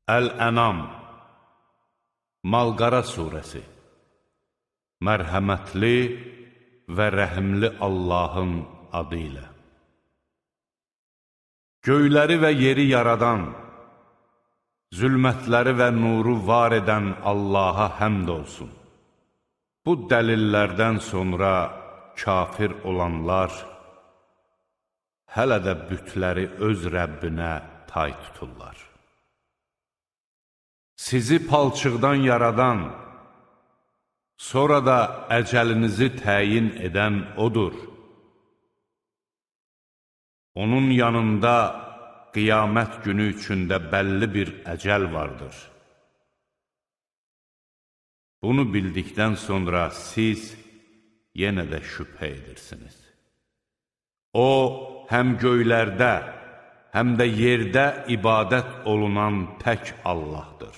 Əl-Ənam, Malqara surəsi. Mərhəmətli və rəhimli Allahın adı ilə. Göyləri və yeri yaradan, zülmətləri və nuru var edən Allaha həmd olsun. Bu dəlillərdən sonra kafir olanlar hələ də bütləri öz Rəbbinə tay tuturlar. Sizi palçıqdan yaradan, sonra da əcəlinizi təyin edən O'dur. Onun yanında qiyamət günü üçün də bəlli bir əcəl vardır. Bunu bildikdən sonra siz yenə də şübhə edirsiniz. O, həm göylərdə, həm də yerdə ibadət olunan tək Allahdır.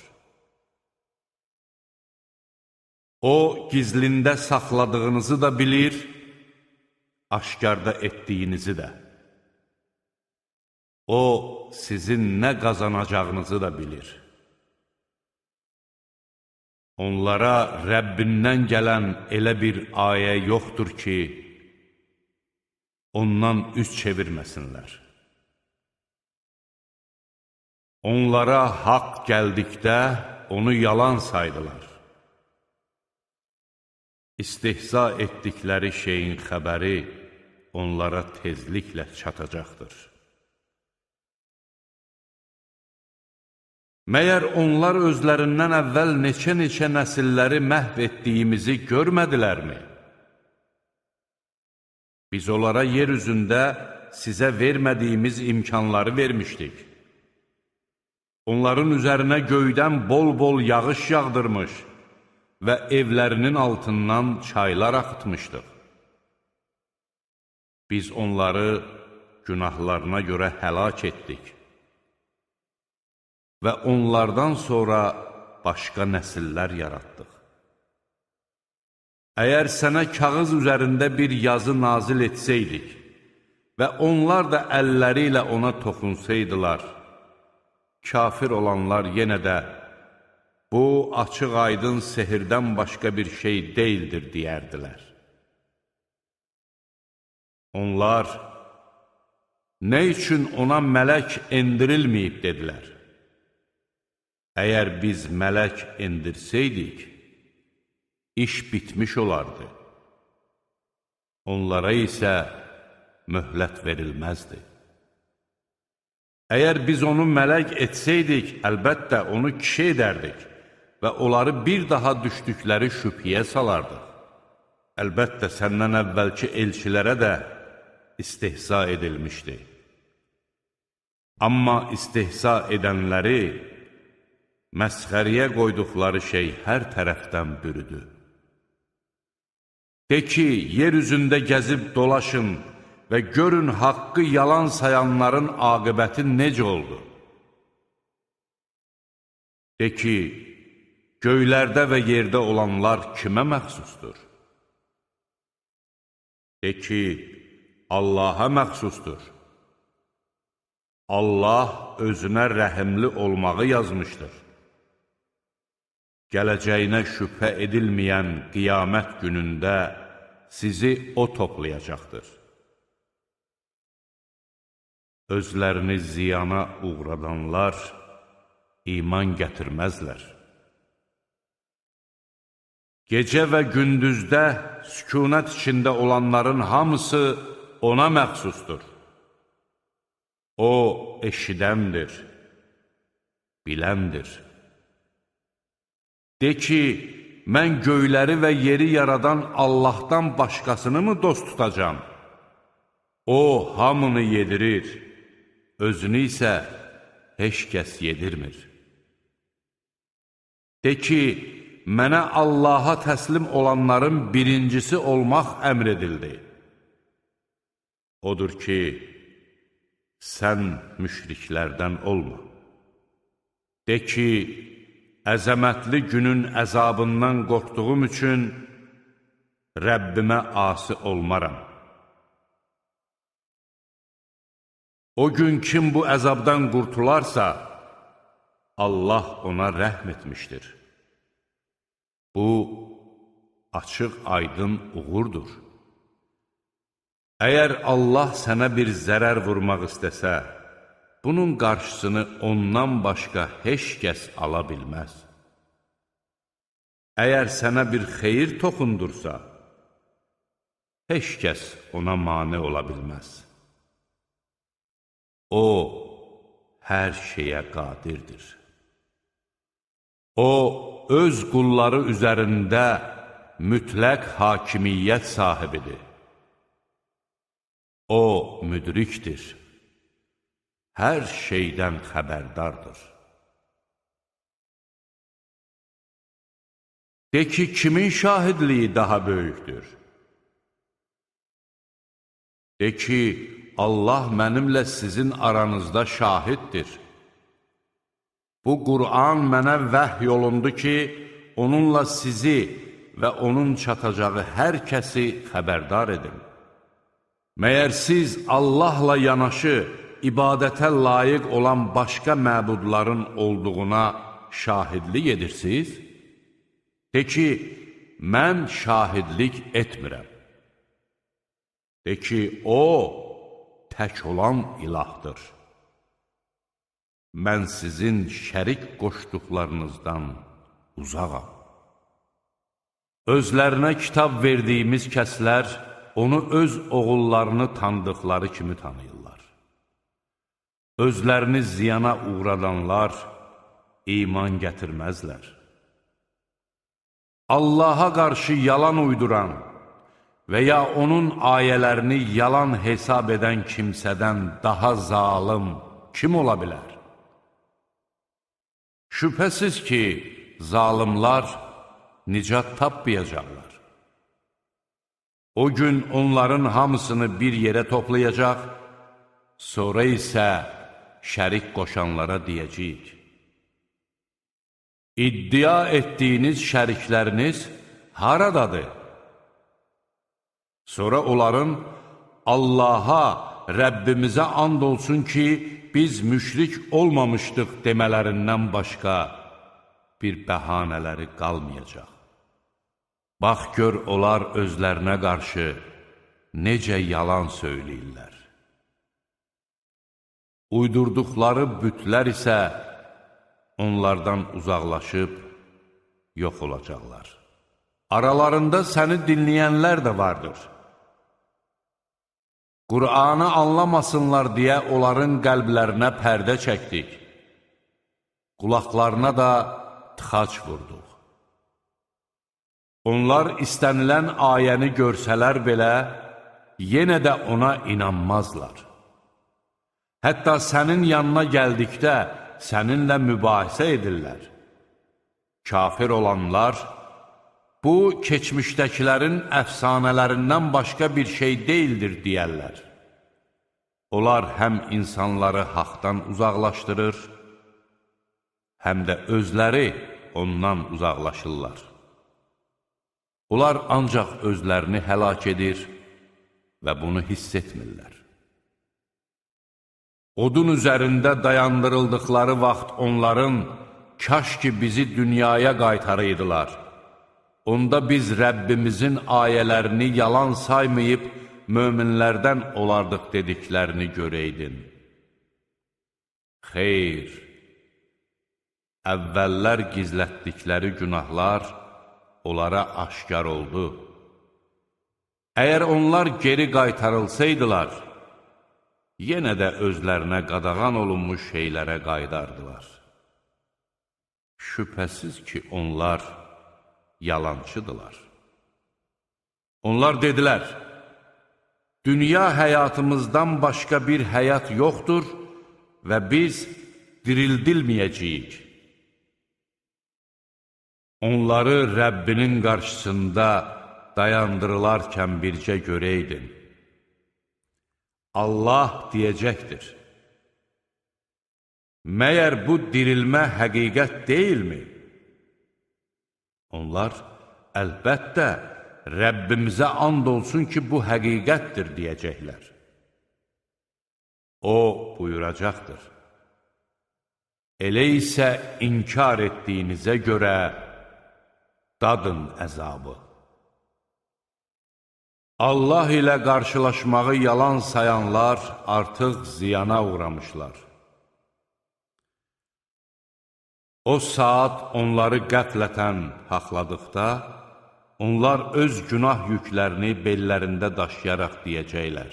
O, gizlində saxladığınızı da bilir, aşkarda etdiyinizi də. O, sizin nə qazanacağınızı da bilir. Onlara Rəbbindən gələn elə bir ayə yoxdur ki, ondan üz çevirməsinlər. Onlara haqq gəldikdə onu yalan saydılar. İstihza etdikləri şeyin xəbəri onlara tezliklə çatacaqdır. Məyər onlar özlərindən əvvəl neçə-neçə nəsilləri məhv etdiyimizi görmədilərmi? Biz onlara yer üzündə sizə vermədiyimiz imkanları vermişdik. Onların üzərinə göydən bol-bol yağış yağdırmış və evlərinin altından çaylar axıtmışdıq. Biz onları günahlarına görə həlak etdik və onlardan sonra başqa nəsillər yaratdıq. Əgər sənə kağız üzərində bir yazı nazil etsəydik və onlar da əlləri ilə ona toxunsaydılar, kafir olanlar yenə də bu açıq-aydın sehirdən başqa bir şey deyildir deyərdilər. Onlar, nə üçün ona mələk endirilməyib dedilər. Əgər biz mələk endirsəydik, iş bitmiş olardı. Onlara isə möhlət verilməzdi. Əgər biz onu mələk etsəydik, əlbəttə onu kişi edərdik və onları bir daha düşdükləri şübhəyə salardıq. Əlbəttə səndən əvvəlki elçilərə də istehza edilmişdi. Amma istehza edənləri məsxəriyə qoyduqları şey hər tərəfdən bürüdü. De ki, yer üzündə gəzib dolaşın və görün haqqı yalan sayanların aqibəti necə oldu? De ki, göylərdə və yerdə olanlar kimə məxsusdur? De ki, Allaha məxsusdur. Allah özünə rəhimli olmağı yazmışdır. Gələcəyinə şübhə edilməyən qiyamət günündə sizi O toplayacaqdır. Özlərini ziyana uğradanlar iman gətirməzlər. Gecə və gündüzdə sükunət içində olanların hamısı ona məxsusdur. O eşidəndir, biləndir. De ki, mən göyləri və yeri yaradan Allahdan başqasını mı dost tutacam? O, hamını yedirir, özünü isə heç kəs yedirmir. De ki, mənə Allaha təslim olanların birincisi olmaq əmr edildi. Odur ki, sən müşriklərdən olma. De ki, əzəmətli günün əzabından qorxduğum üçün Rəbbimə asi olmaram. O gün kim bu əzabdan qurtularsa, Allah ona rəhm etmişdir. Bu, açıq aydın uğurdur. Əgər Allah sənə bir zərər vurmaq istəsə, bunun qarşısını ondan başqa heç kəs ala bilməz. Əgər sənə bir xeyir toxundursa, heç kəs ona mane ola bilməz. O, hər şeyə qadirdir. O, öz qulları üzərində mütləq hakimiyyət sahibidir. O, müdrikdir, hər şeydən xəbərdardır. De ki, kimin şahidliyi daha böyükdür? De ki, Allah mənimlə sizin aranızda şahiddir. Bu Qur'an mənə vəhy olundu ki, onunla sizi və onun çatacağı hər kəsi xəbərdar edim. Məyər siz Allahla yanaşı ibadətə layiq olan başqa məbudların olduğuna şahidlik edirsiniz? De ki, mən şahidlik etmirəm. De ki, o, tək olan ilahdır. Mən sizin şərik qoşduqlarınızdan uzağam. Özlərinə kitab verdiyimiz kəslər onu öz oğullarını tanıdıqları kimi tanıyırlar. Özlərini ziyana uğradanlar iman gətirməzlər. Allaha qarşı yalan uyduran və ya onun ayələrini yalan hesab edən kimsədən daha zalım kim ola bilər? Şübhəsiz ki, zalimlar nicat tapmayacaqlar. O gün onların hamısını bir yerə toplayacaq, sonra isə şərik qoşanlara deyəcəyik. İddia etdiyiniz şərikləriniz haradadır? Sonra onların Allaha, Rəbbimizə and olsun ki, biz müşrik olmamışdıq demələrindən başqa bir bəhanələri qalmayacaq. Bax, gör, onlar özlərinə qarşı necə yalan söyləyirlər. Uydurduqları bütlər isə onlardan uzaqlaşıb yox olacaqlar. Aralarında səni dinləyənlər də vardır. Qur'anı anlamasınlar deyə onların qəlblərinə pərdə çəkdik. Qulaqlarına da tıxac vurduq. Onlar istənilən ayəni görsələr belə, yenə də ona inanmazlar. Hətta sənin yanına gəldikdə səninlə mübahisə edirlər. Kafir olanlar, bu, keçmişdəkilərin əfsanələrindən başqa bir şey deyildir, deyərlər. Onlar həm insanları haqdan uzaqlaşdırır, həm də özləri ondan uzaqlaşırlar. Onlar ancaq özlərini həlak edir və bunu hiss etmirlər. Odun üzərində dayandırıldıqları vaxt onların, kaş ki bizi dünyaya qaytarıydılar. Onda biz Rəbbimizin ayələrini yalan saymayıb, möminlərdən olardıq dediklərini görəydin. Xeyr, əvvəllər gizlətdikləri günahlar onlara aşkar oldu. Əgər onlar geri qaytarılsaydılar, yenə də özlərinə qadağan olunmuş şeylərə qaydardılar. Şübhəsiz ki, onlar yalancıdırlar. Onlar dedilər, dünya həyatımızdan başqa bir həyat yoxdur və biz dirildilməyəcəyik. Onları Rəbbinin qarşısında dayandırılarkən bircə görəydin. Allah deyəcəkdir, məyər bu dirilmə həqiqət deyilmi? Onlar, əlbəttə, Rəbbimizə and olsun ki, bu həqiqətdir, deyəcəklər. O, buyuracaqdır. Elə isə inkar etdiyinizə görə dadın əzabı. Allah ilə qarşılaşmağı yalan sayanlar artıq ziyana uğramışlar. O saat onları qəflətən haqladıqda, onlar öz günah yüklərini bellərində daşıyaraq deyəcəklər.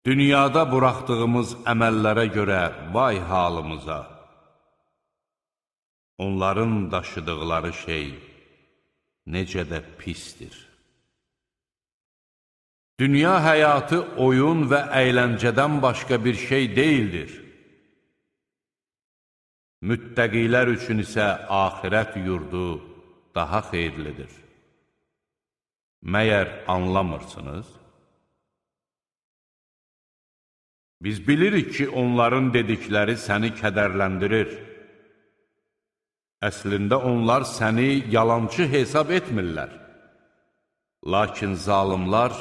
Dünyada buraxdığımız əməllərə görə vay halımıza! Onların daşıdıqları şey necə də pisdir. Dünya həyatı oyun və əyləncədən başqa bir şey deyildir. Müttəqilər üçün isə axirət yurdu daha xeyirlidir. Məyər anlamırsınız? Biz bilirik ki, onların dedikləri səni kədərləndirir. Əslində onlar səni yalancı hesab etmirlər. Lakin zalimlar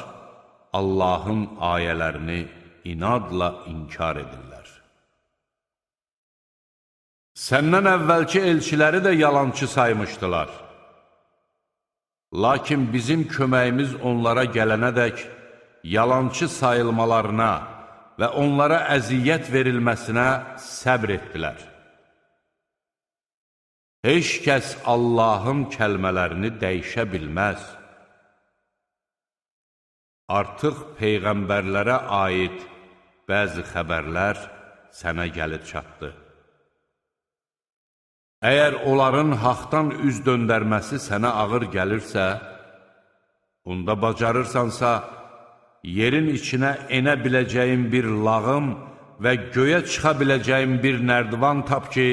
Allahın ayələrini inadla inkar edirlər. Səndən əvvəlki elçiləri də yalancı saymışdılar. Lakin bizim köməyimiz onlara gələnədək yalancı sayılmalarına və onlara əziyyət verilməsinə səbr etdilər. Heç kəs Allahın kəlmələrini dəyişə bilməz. Artıq peyğəmbərlərə aid bəzi xəbərlər sənə gəlib çatdı. Əgər onların haqdan üz döndərməsi sənə ağır gəlirsə, onda bacarırsansa, yerin içinə enə biləcəyin bir lağım və göyə çıxa biləcəyin bir nərdivan tap ki,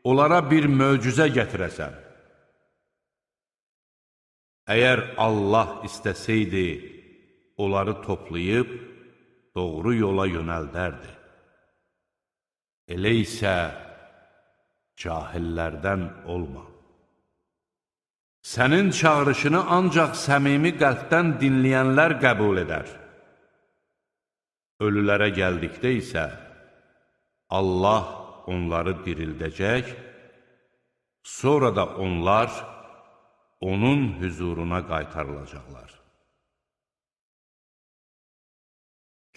onlara bir möcüzə gətirəsən. Əgər Allah istəsəydi, onları toplayıb doğru yola yönəldərdi. Elə isə cahillərdən olma. Sənin çağırışını ancaq səmimi qəlbdən dinləyənlər qəbul edər. Ölülərə gəldikdə isə Allah onları dirildəcək, sonra da onlar onun hüzuruna qaytarılacaqlar.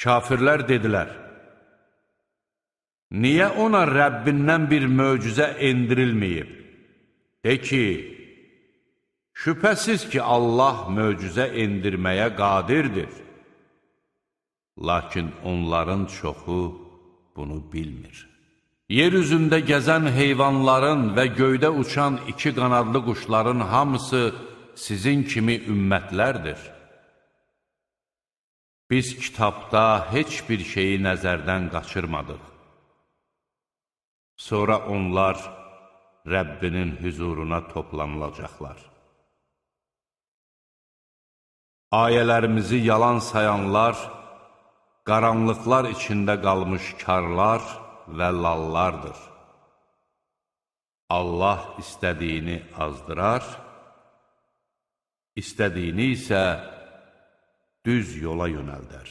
Kafirlər dedilər, niyə ona Rəbbindən bir möcüzə endirilməyib? De ki, şübhəsiz ki, Allah möcüzə endirməyə qadirdir. Lakin onların çoxu bunu bilmir. Yer üzündə gəzən heyvanların və göydə uçan iki qanadlı quşların hamısı sizin kimi ümmətlərdir. Biz kitabda heç bir şeyi nəzərdən qaçırmadıq. Sonra onlar Rəbbinin hüzuruna toplanılacaqlar. Ayələrimizi yalan sayanlar, qaranlıqlar içində qalmış karlar və lallardır. Allah istədiyini azdırar, istədiyini isə düz yola yönəldər.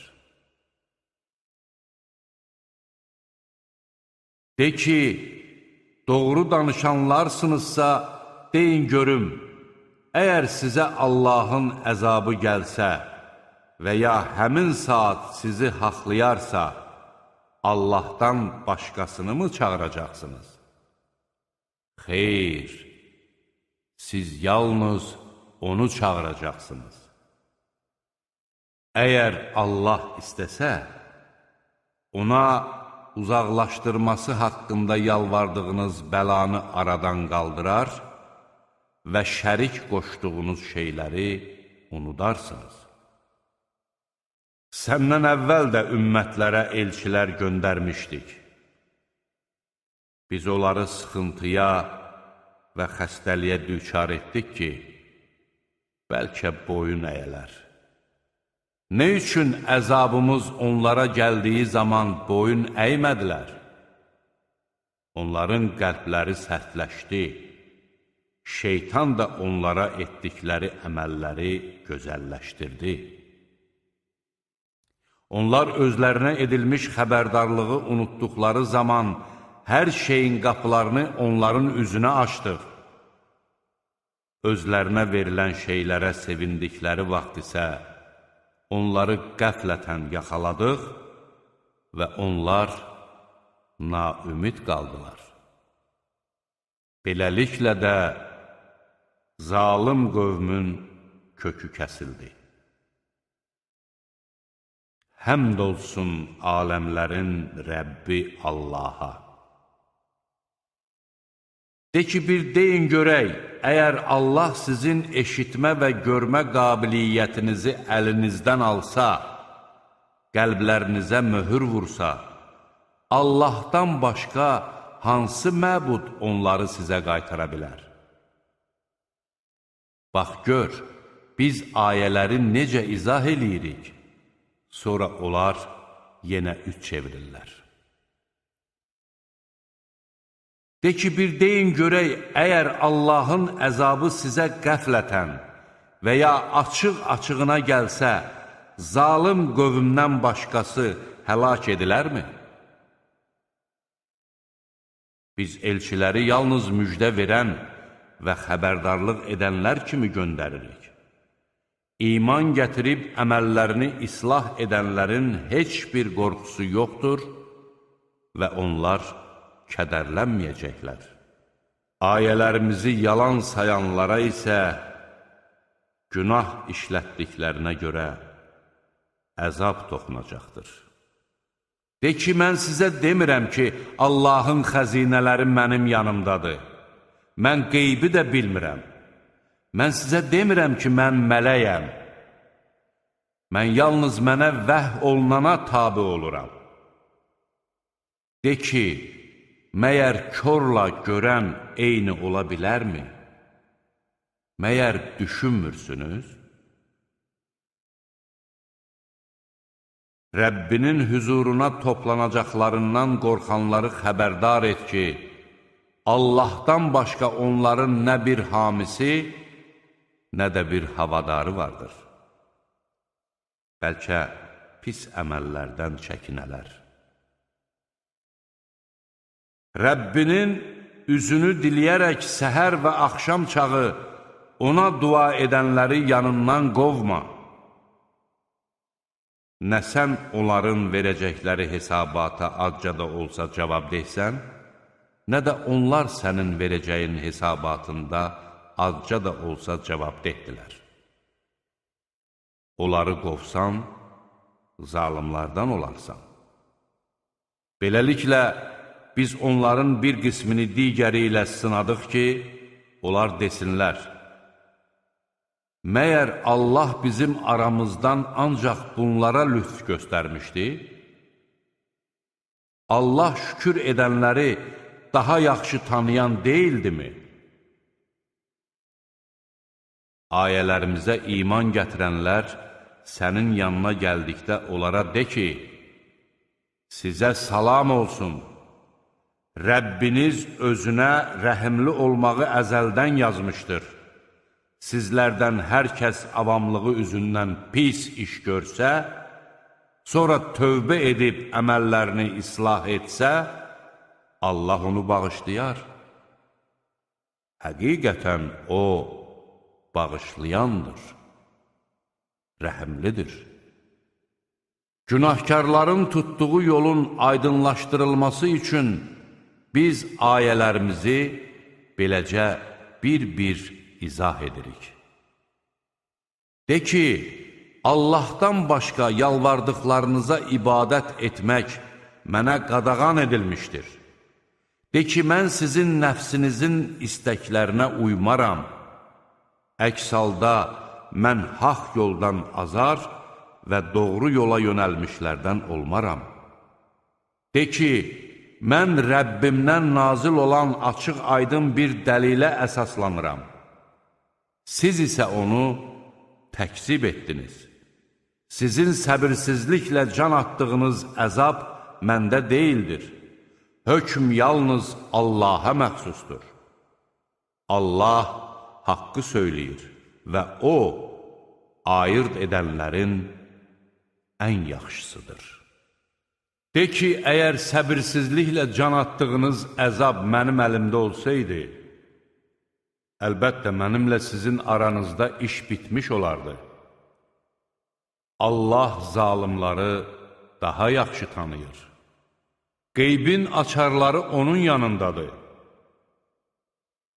De ki, doğru danışanlarsınızsa, deyin görüm, əgər sizə Allahın əzabı gəlsə və ya həmin saat sizi haqlayarsa, Allahdan başqasını mı çağıracaqsınız? Xeyr, siz yalnız onu çağıracaqsınız. Əgər Allah istəsə, ona uzaqlaşdırması haqqında yalvardığınız bəlanı aradan qaldırar və şərik qoşduğunuz şeyləri unudarsınız. Səndən əvvəl də ümmətlərə elçilər göndərmişdik. Biz onları sıxıntıya və xəstəliyə düçar etdik ki, bəlkə boyun əyələr. Nə üçün əzabımız onlara gəldiyi zaman boyun əymədilər? Onların qəlbləri sərtləşdi. Şeytan da onlara etdikləri əməlləri gözəlləşdirdi. Onlar özlərinə edilmiş xəbərdarlığı unutduqları zaman hər şeyin qapılarını onların üzünə açdıq. Özlərinə verilən şeylərə sevindikləri vaxt isə onları qəflətən yaxaladıq və onlar naümid qaldılar. Beləliklə də zalım qövmün kökü kəsildi. Həmd olsun aləmlərin Rəbbi Allaha. De ki, bir deyin görək, əgər Allah sizin eşitmə və görmə qabiliyyətinizi əlinizdən alsa, qəlblərinizə möhür vursa, Allahdan başqa hansı məbud onları sizə qaytara bilər? Bax, gör, biz ayələri necə izah eləyirik? Sonra onlar yenə üz çevirirlər. De ki, bir deyin görək, əgər Allahın əzabı sizə qəflətən və ya açıq-açığına gəlsə, zalım qövmdən başqası həlak edilərmi? Biz elçiləri yalnız müjdə verən və xəbərdarlıq edənlər kimi göndəririk. İman gətirib əməllərini islah edənlərin heç bir qorxusu yoxdur və onlar kədərlənməyəcəklər. Ayələrimizi yalan sayanlara isə günah işlətdiklərinə görə əzab toxunacaqdır. De ki, mən sizə demirəm ki, Allahın xəzinələri mənim yanımdadır. Mən qeybi də bilmirəm. Mən sizə demirəm ki, mən mələyəm. Mən yalnız mənə vəhy olunana tabi oluram. De ki, məyər korla görən eyni ola bilərmi? Məyər düşünmürsünüz? Rəbbinin hüzuruna toplanacaqlarından qorxanları xəbərdar et ki, Allahdan başqa onların nə bir hamisi, nə də bir havadarı vardır. Bəlkə pis əməllərdən çəkinələr. Rəbbinin üzünü diləyərək səhər və axşam çağı ona dua edənləri yanından qovma. Nə sən onların verəcəkləri hesabata azca da olsa cavab deysən, nə də onlar sənin verəcəyin hesabatında azca da olsa cavab dehdilər. Onları qovsan, zalimlardan olarsan. Beləliklə, biz onların bir qismini digəri ilə sınadıq ki, onlar desinlər, məyər Allah bizim aramızdan ancaq bunlara lütf göstərmişdi? Allah şükür edənləri daha yaxşı tanıyan deyildimi? Ayələrimizə iman gətirənlər sənin yanına gəldikdə onlara de ki, sizə salam olsun, Rəbbiniz özünə rəhimli olmağı əzəldən yazmışdır. Sizlərdən hər kəs avamlığı üzündən pis iş görsə, sonra tövbə edib əməllərini islah etsə, Allah onu bağışlayar. Həqiqətən O bağışlayandır, rəhimlidir. Günahkarların tutduğu yolun aydınlaşdırılması üçün biz ayələrimizi beləcə bir-bir izah edirik. De ki, Allahdan başqa yalvardıqlarınıza ibadət etmək mənə qadağan edilmişdir. De ki, mən sizin nəfsinizin istəklərinə uymaram. Əks halda mən haqq yoldan azar və doğru yola yönəlmişlərdən olmaram. De ki, mən Rəbbimdən nazil olan açıq aydın bir dəlilə əsaslanıram. Siz isə onu təkzib etdiniz. Sizin səbirsizliklə can atdığınız əzab məndə deyildir. Hökm yalnız Allaha məxsusdur. Allah haqqı söyləyir və O, ayırt edənlərin ən yaxşısıdır. De ki, əgər səbirsizliklə can atdığınız əzab mənim əlimdə olsaydı, əlbəttə mənimlə sizin aranızda iş bitmiş olardı. Allah zalimları daha yaxşı tanıyır. Qeybin açarları onun yanındadır.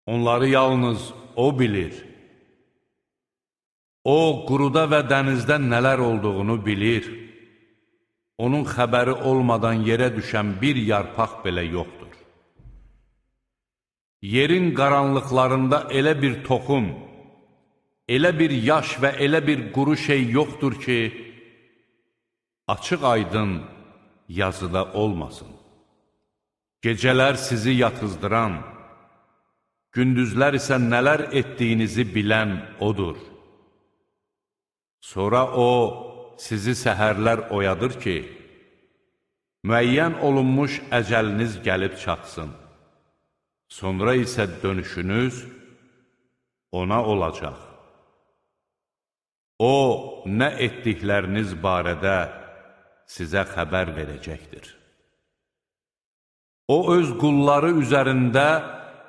Onları yalnız O bilir. O, quruda və dənizdə nələr olduğunu bilir. Onun xəbəri olmadan yerə düşən bir yarpaq belə yoxdur. Yerin qaranlıqlarında elə bir toxum, elə bir yaş və elə bir quru şey yoxdur ki, açıq-aydın yazıda olmasın. Gecələr sizi yatızdıran, gündüzlər isə nələr etdiyinizi bilən O'dur. Sonra O, sizi səhərlər oyadır ki, müəyyən olunmuş əcəliniz gəlib çatsın. Sonra isə dönüşünüz ona olacaq. O, nə etdikləriniz barədə sizə xəbər verəcəkdir. O, öz qulları üzərində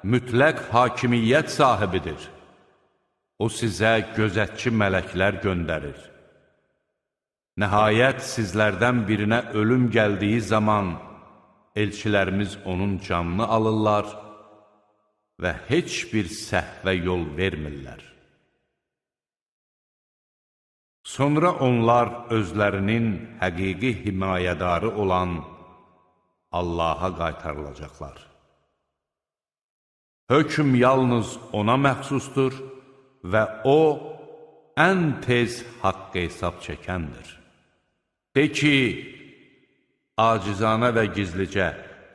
mütləq hakimiyyət sahibidir. O, sizə gözətçi mələklər göndərir. Nəhayət, sizlərdən birinə ölüm gəldiyi zaman elçilərimiz onun canını alırlar və heç bir səhvə yol vermirlər. Sonra onlar özlərinin həqiqi himayədarı olan Allaha qaytarılacaqlar. Hökm yalnız ona məxsusdur və O, ən tez haqq hesab çəkəndir. De ki, acizanə və gizlicə,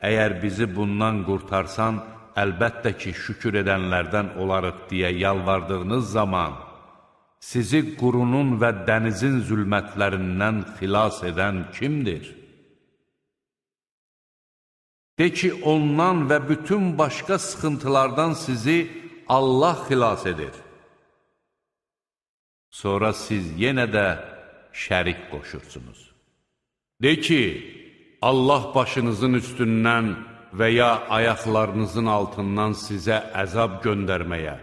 əgər bizi bundan qurtarsan, əlbəttə ki, şükür edənlərdən olarıq deyə yalvardığınız zaman, sizi qurunun və dənizin zülmətlərindən xilas edən kimdir? De ki, ondan və bütün başqa sıxıntılardan sizi Allah xilas edir. Sonra siz yenə də şərik qoşursunuz. De ki, Allah başınızın üstündən və ya ayaqlarınızın altından sizə əzab göndərməyə,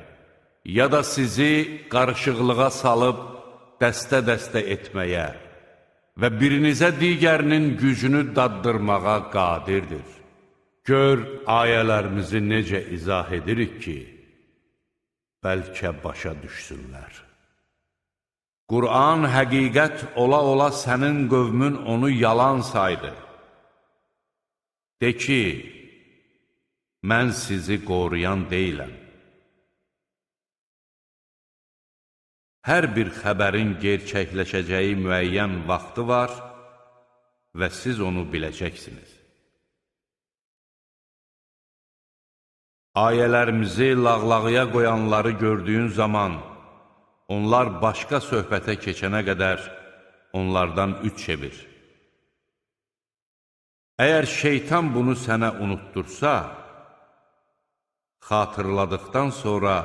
ya da sizi qarışıqlığa salıb dəstə-dəstə etməyə və birinizə digərinin gücünü daddırmağa qadirdir. Gör, ayələrimizi necə izah edirik ki, bəlkə başa düşsünlər. Qur'an həqiqət ola-ola sənin qövmün onu yalan saydı. De ki, mən sizi qoruyan deyiləm. Hər bir xəbərin gerçəkləşəcəyi müəyyən vaxtı var və siz onu biləcəksiniz. Ayələrimizi lağlağıya qoyanları gördüyün zaman, onlar başqa söhbətə keçənə qədər onlardan üç çevir. Əgər şeytan bunu sənə unutdursa, xatırladıqdan sonra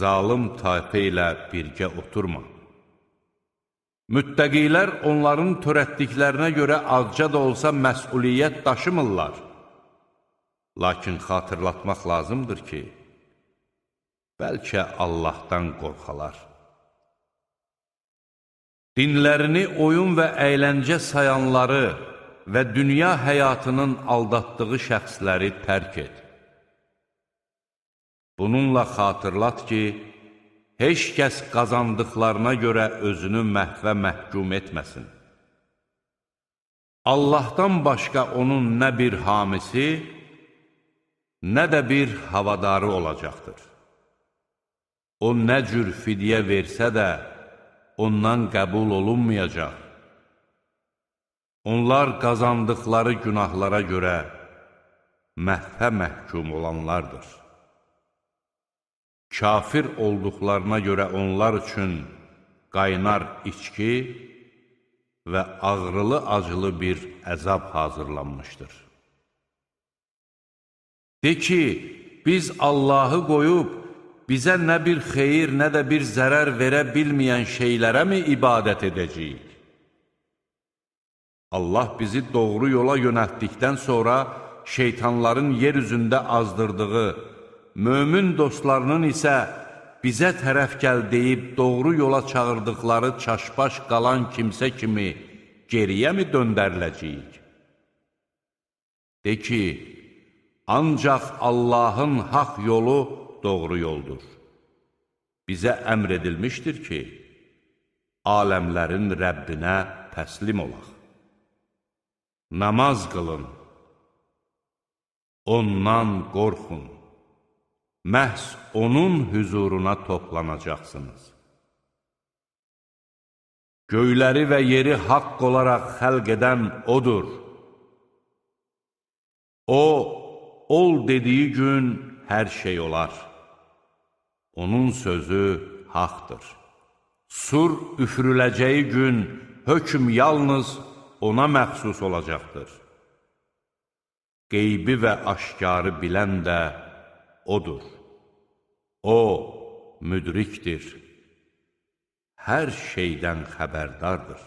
zalım tayfə ilə birgə oturma. Müttəqilər onların törətdiklərinə görə azca da olsa məsuliyyət daşımırlar. Lakin xatırlatmaq lazımdır ki, bəlkə Allahdan qorxalar. Dinlərini oyun və əyləncə sayanları və dünya həyatının aldatdığı şəxsləri tərk et. Bununla xatırlat ki, heç kəs qazandıqlarına görə özünü məhvə məhkum etməsin. Allahdan başqa onun nə bir hamisi, nə də bir havadarı olacaqdır. O nə cür fidyə versə də, ondan qəbul olunmayacaq. Onlar qazandıqları günahlara görə məhvə məhkum olanlardır. Kafir olduqlarına görə onlar üçün qaynar içki və ağrılı-acılı bir əzab hazırlanmışdır. De ki, biz Allahı qoyub, bizə nə bir xeyir, nə də bir zərər verə bilməyən şeylərə mi ibadət edəcəyik? Allah bizi doğru yola yönəltdikdən sonra şeytanların yer üzündə azdırdığı, mömin dostlarının isə bizə tərəf gəl deyib doğru yola çağırdıqları çaşbaş qalan kimsə kimi geriyə mi döndəriləcəyik? De ki, ancaq Allahın haqq yolu doğru yoldur. Bizə əmr edilmişdir ki, aləmlərin Rəbbinə təslim olaq. Namaz qılın, ondan qorxun, məhz onun hüzuruna toplanacaqsınız. Göyləri və yeri haqq olaraq xəlq edən O'dur. O, ol dediyi gün hər şey olar. Onun sözü haqdır. Sur üfürüləcəyi gün hökm yalnız ona məxsus olacaqdır. Qeybi və aşkarı bilən də O'dur. O, müdrikdir. Hər şeydən xəbərdardır.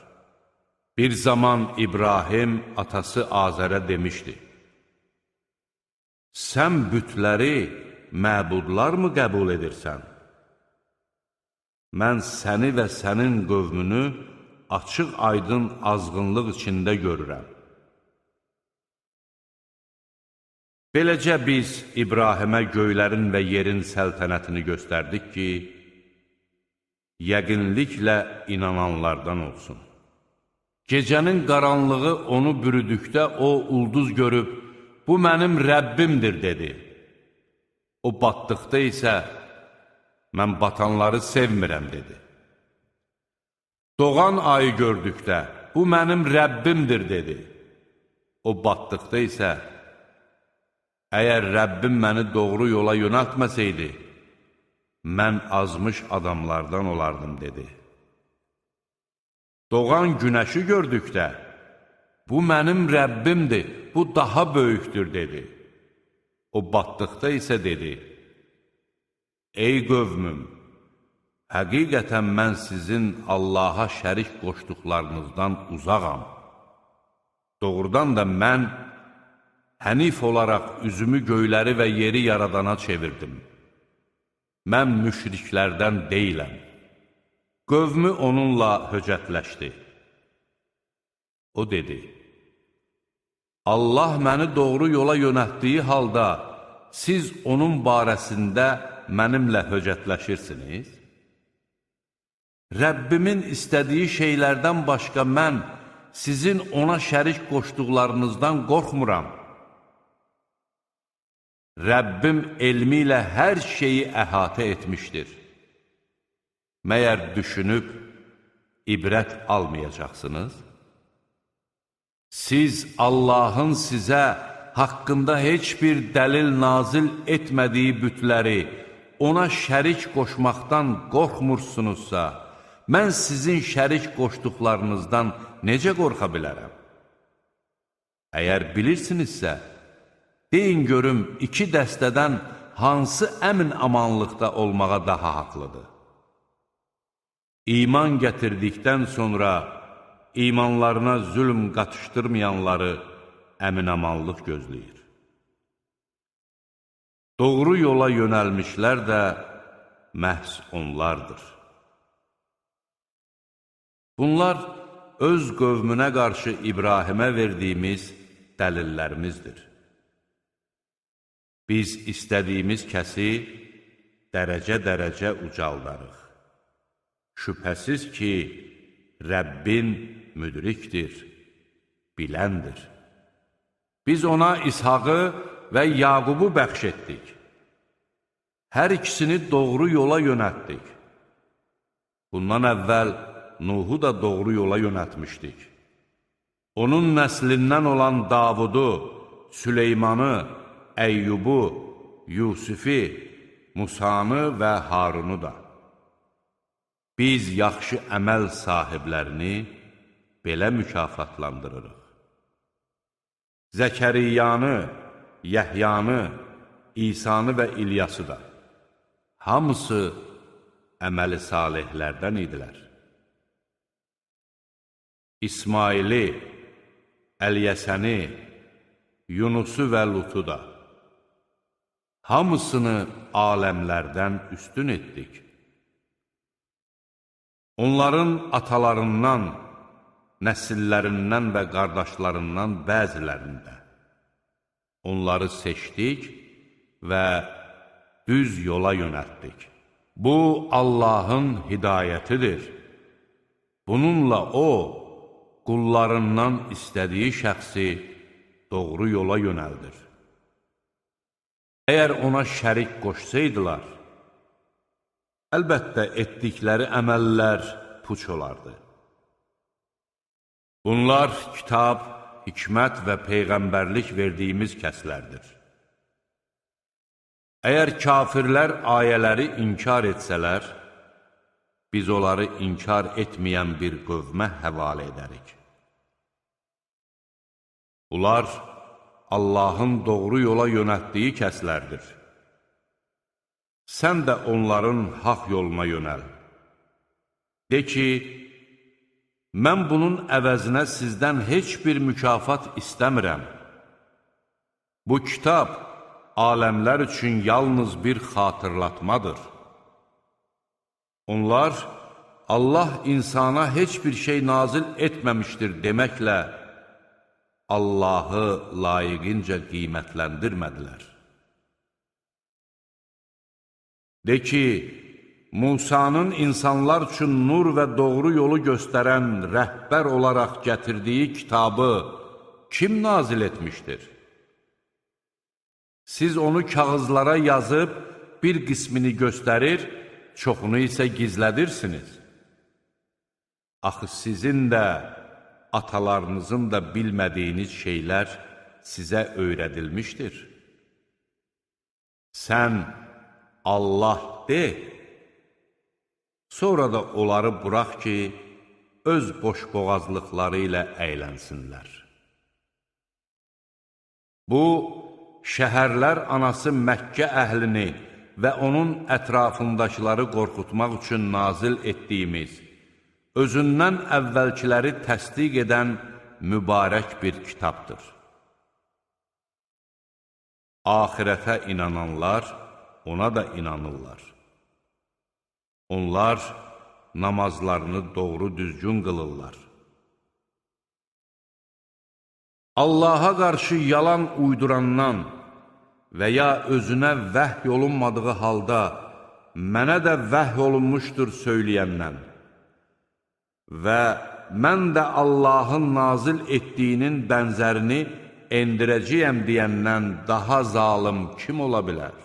Bir zaman İbrahim atası Azərə demişdi: Sən bütləri məbudlar mı qəbul edirsən? Mən səni və sənin qövmünü açıq-aydın azğınlıq içində görürəm. Beləcə biz İbrahimə göylərin və yerin səltənətini göstərdik ki, yəqinliklə inananlardan olsun. Gecənin qaranlığı onu bürüdükdə o ulduz görüb, bu mənim Rəbbimdir dedi. O batdıqda isə, mən batanları sevmirəm dedi. Doğan ayı gördükdə, bu mənim Rəbbimdir dedi. O batdıqda isə, əgər Rəbbim məni doğru yola yönəltməsəydi, mən azmış adamlardan olardım dedi. Doğan günəşi gördükdə, bu mənim Rəbbimdir, bu daha böyükdür dedi. O batdıqda isə dedi, ey qövmüm, həqiqətən mən sizin Allaha şərik qoşduqlarınızdan uzağam. Doğrudan da mən hənif olaraq üzümü göyləri və yeri yaradana çevirdim. Mən müşriklərdən deyiləm. Qövmü onunla höcətləşdi. O dedi, Allah məni doğru yola yönəltdiyi halda siz onun barəsində mənimlə höcətləşirsiniz? Rəbbimin istədiyi şeylərdən başqa mən sizin ona şərik qoşduqlarınızdan qorxmuram. Rəbbim elmi ilə hər şeyi əhatə etmişdir. Məyər düşünüb ibrət almayacaqsınız? Siz Allahın sizə haqqında heç bir dəlil nazil etmədiyi bütləri ona şərik qoşmaqdan qorxmursunuzsa, mən sizin şərik qoşduqlarınızdan necə qorxa bilərəm? Əgər bilirsinizsə, deyin görüm, iki dəstədən hansı əmin-amanlıqda olmağa daha haqlıdır? İman gətirdikdən sonra imanlarına zülm qatışdırmayanları əmin-amanlıq gözləyir. Doğru yola yönəlmişlər də məhz onlardır. Bunlar öz qövmünə qarşı İbrahimə verdiyimiz dəlillərimizdir. Biz istədiyimiz kəsi dərəcə-dərəcə ucaldarıq. Şübhəsiz ki, Rəbbin müdrikdir, biləndir. Biz ona İshağı və Yaqubu bəxş etdik. Hər ikisini doğru yola yönəltdik. Bundan əvvəl Nuhu da doğru yola yönəltmişdik. Onun nəslindən olan Davudu, Süleymanı, Əyyubu, Yusifi, Musanı və Harunu da. Biz yaxşı əməl sahiblərini belə mükafatlandırırıq. Zəkəriyanı, Yəhyanı, İsanı və İlyası da. Hamısı əməli salihlərdən idilər. İsmaili, Əlyəsəni, Yunusu və Lutu da. Hamısını aləmlərdən üstün etdik. Onların atalarından, nəsillərindən və qardaşlarından bəzilərində. Onları seçdik və düz yola yönəltdik. Bu, Allahın hidayətidir. Bununla O, qullarından istədiyi şəxsi doğru yola yönəldir. Əgər ona şərik qoşsaydılar, əlbəttə etdikləri əməllər puç olardı. Bunlar kitab, hikmət və peyğəmbərlik verdiyimiz kəslərdir. Əgər kafirlər ayələri inkar etsələr, biz onları inkar etməyən bir qövmə həvalə edərik. Bunlar Allahın doğru yola yönəltdiyi kəslərdir. Sən də onların haqq yoluna yönəl. De ki, mən bunun əvəzinə sizdən heç bir mükafat istəmirəm. Bu kitab aləmlər üçün yalnız bir xatırlatmadır. Onlar, Allah insana heç bir şey nazil etməmişdir deməklə, Allahı layiqincə qiymətləndirmədilər. De ki, Musanın insanlar üçün nur və doğru yolu göstərən rəhbər olaraq gətirdiyi kitabı kim nazil etmişdir? Siz onu kağızlara yazıb bir qismini göstərir, çoxunu isə gizlədirsiniz. Axı sizin də, atalarınızın da bilmədiyiniz şeylər sizə öyrədilmişdir. Sən Allah de, sonra da onları bıraq ki, öz boşboğazlıqları ilə əylənsinlər. Bu, şəhərlər anası Məkkə əhlini və onun ətrafındakıları qorxutmaq üçün nazil etdiyimiz, özündən əvvəlkiləri təsdiq edən mübarək bir kitabdır. Axirətə inananlar ona da inanırlar. Onlar namazlarını doğru düzgün qılırlar. Allaha qarşı yalan uydurandan və ya özünə vəhy olunmadığı halda mənə də vəhy olunmuşdur söyləyəndən və mən də Allahın nazil etdiyinin bənzərini endirəcəyəm deyəndən daha zalım kim ola bilər?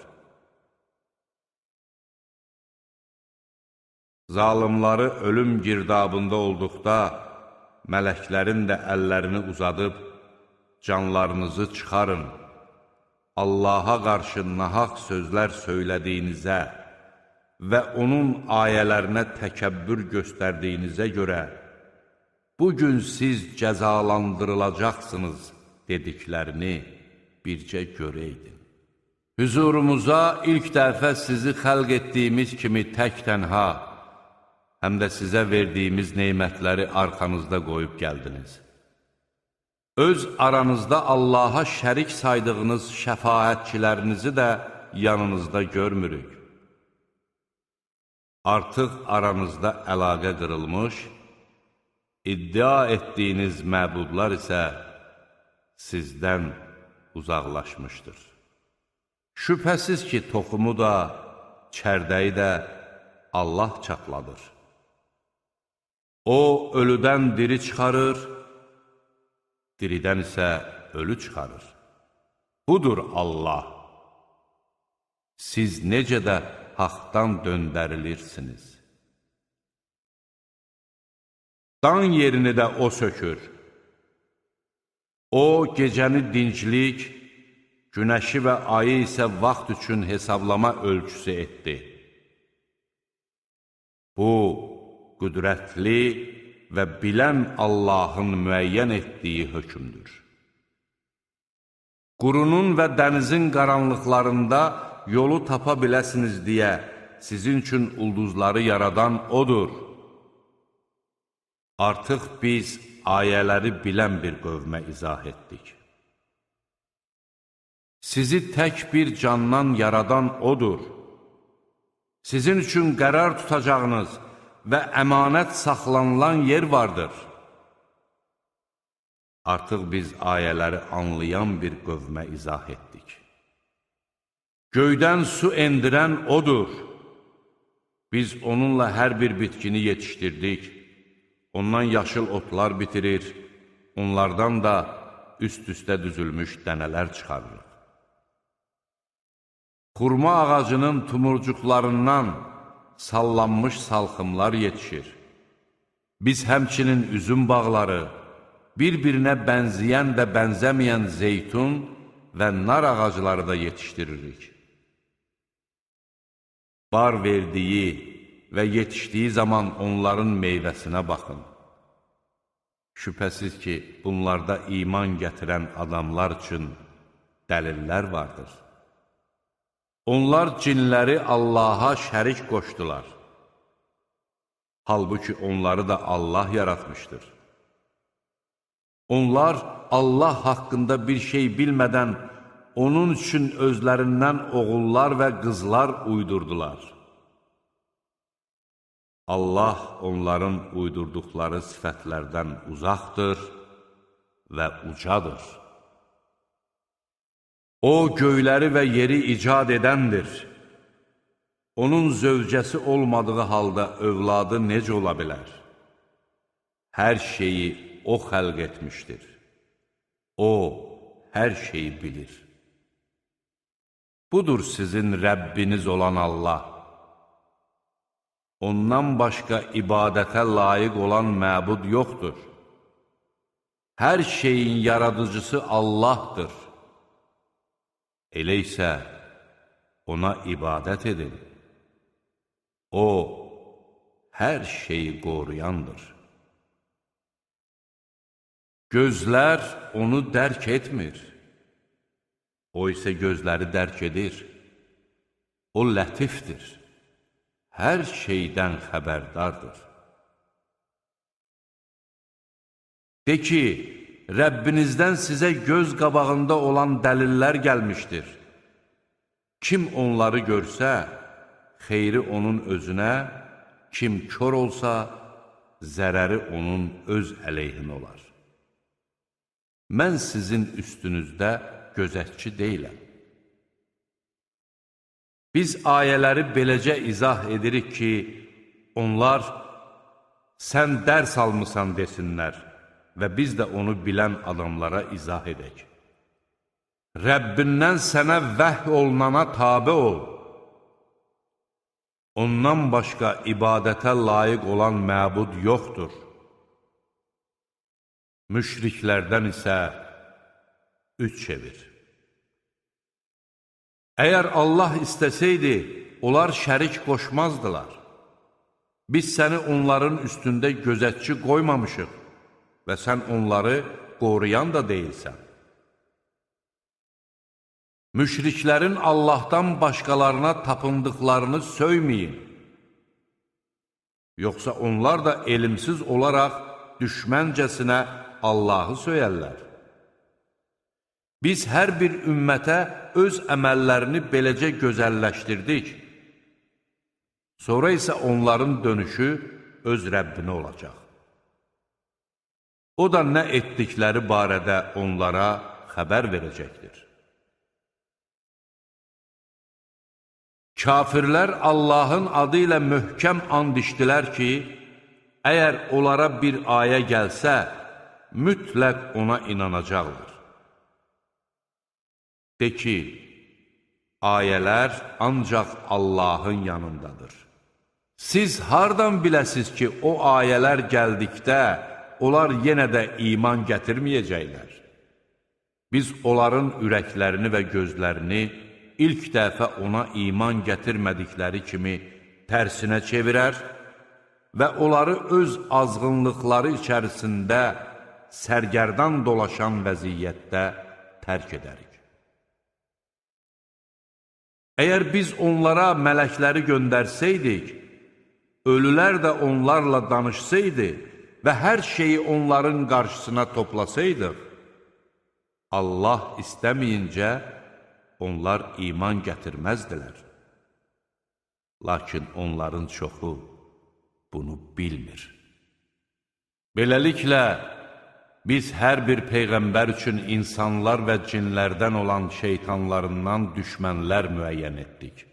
Zalimları ölüm girdabında olduqda, mələklərin də əllərini uzadıb, canlarınızı çıxarın, Allaha qarşı nahaq sözlər söylədiyinizə və onun ayələrinə təkəbbür göstərdiyinizə görə, bugün siz cəzalandırılacaqsınız dediklərini bircə görəydin. Hüzurumuza ilk dəfə sizi xəlq etdiyimiz kimi tək tənha, həm də sizə verdiyimiz neymətləri arxanızda qoyub gəldiniz. Öz aranızda Allaha şərik saydığınız şəfaətçilərinizi də yanınızda görmürük. Artıq aranızda əlaqə qırılmış, iddia etdiyiniz məbudlar isə sizdən uzaqlaşmışdır. Şübhəsiz ki, toxumu da, çərdəyi də Allah çatladır. O, ölüdən diri çıxarır, diridən isə ölü çıxarır. Budur Allah. Siz necə də haqdan döndərilirsiniz. Dan yerini də O sökür. O, gecəni dinclik, günəşi və ayı isə vaxt üçün hesablama ölçüsü etdi. Bu, qüdrətli və bilən Allahın müəyyən etdiyi hökmdür. Qurunun və dənizin qaranlıqlarında yolu tapa biləsiniz deyə sizin üçün ulduzları yaradan Odur. Artıq biz ayələri bilən bir qövmə izah etdik. Sizi tək bir candan yaradan O'dur. Sizin üçün qərar tutacağınız və əmanət saxlanılan yer vardır. Artıq biz ayələri anlayan bir qövmə izah etdik. Göydən su endirən O'dur. Biz onunla hər bir bitkini yetişdirdik. Ondan yaşıl otlar bitirir, onlardan da üst-üstə düzülmüş dənələr çıxarırıq. Xurma ağacının tumurcuqlarından sallanmış salxımlar yetişir. Biz həmçinin üzüm bağları, bir-birinə bənzəyən və bənzəməyən zeytun və nar ağacları da yetişdiririk. Bar verdiyi və yetişdiyi zaman onların meyvəsinə baxın. Şübhəsiz ki, bunlarda iman gətirən adamlar üçün dəlillər vardır. Onlar cinləri Allaha şərik qoşdular. Halbuki onları da Allah yaratmışdır. Onlar Allah haqqında bir şey bilmədən onun üçün özlərindən oğullar və qızlar uydurdular. Allah onların uydurduqları sifətlərdən uzaqdır və ucadır. O, göyləri və yeri icad edəndir. Onun zövcəsi olmadığı halda övladı necə ola bilər? Hər şeyi O xəlq etmişdir. O, hər şeyi bilir. Budur sizin Rəbbiniz olan Allah. Ondan başqa ibadətə layiq olan məbud yoxdur. Hər şeyin yaradıcısı Allahdır. Elə isə ona ibadət edin. O, hər şeyi qoruyandır. Gözlər onu dərk etmir. O isə gözləri dərk edir. O lətifdir. Hər şeydən xəbərdardır. De ki, Rəbbinizdən sizə göz qabağında olan dəlillər gəlmişdir. Kim onları görsə, xeyri onun özünə, kim kör olsa, zərəri onun öz əleyhinə olar. Mən sizin üstünüzdə gözətçi deyiləm. Biz ayələri beləcə izah edirik ki, onlar, sən dərs almısan desinlər və biz də onu bilən adamlara izah edək. Rəbbindən sənə vəhy olunana tabe ol. Ondan başqa ibadətə layiq olan məbud yoxdur. Müşriklərdən isə üç çevir. Əgər Allah istəsəydi, onlar şərik qoşmazdılar. Biz səni onların üstündə gözətçi qoymamışıq və sən onları qoruyan da deyilsən. Müşriklərin Allahdan başqalarına tapındıqlarını söyməyin. Yoxsa onlar da elmsiz olaraq düşməncəsinə Allahı söyərlər. Biz hər bir ümmətə öz əməllərini beləcə gözəlləşdirdik. Sonra isə onların dönüşü öz Rəbbinə olacaq. O da nə etdikləri barədə onlara xəbər verəcəkdir. Kafirlər Allahın adı ilə möhkəm and içdilər ki, əgər onlara bir ayə gəlsə, mütləq ona inanacaqlar. De ki, ayələr ancaq Allahın yanındadır. Siz hardan biləsiz ki, o ayələr gəldikdə onlar yenə də iman gətirməyəcəklər? Biz onların ürəklərini və gözlərini ilk dəfə ona iman gətirmədikləri kimi tərsinə çevirər və onları öz azğınlıqları içərisində sərgərdan dolaşan vəziyyətdə tərk edərik. Əgər biz onlara mələkləri göndərsəydik, ölülər də onlarla danışsaydı və hər şeyi onların qarşısına toplasaydıq, Allah istəməyincə onlar iman gətirməzdilər. Lakin onların çoxu bunu bilmir. Beləliklə, biz hər bir peyğəmbər üçün insanlar və cinlərdən olan şeytanlarından düşmənlər müəyyən etdik.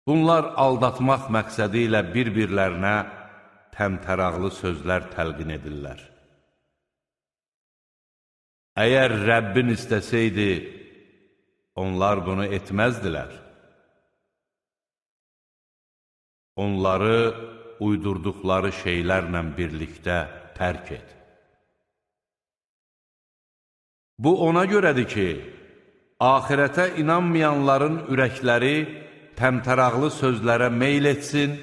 Bunlar aldatmaq məqsədi ilə bir-birlərinə təmtəraqlı sözlər təlqin edirlər. Əgər Rəbbin istəsəydi, onlar bunu etməzdilər. Onları uydurduqları şeylərlə birlikdə tərk et. Bu ona görədir ki, axirətə inanmayanların ürəkləri təmtəraqlı sözlərə meyl etsin,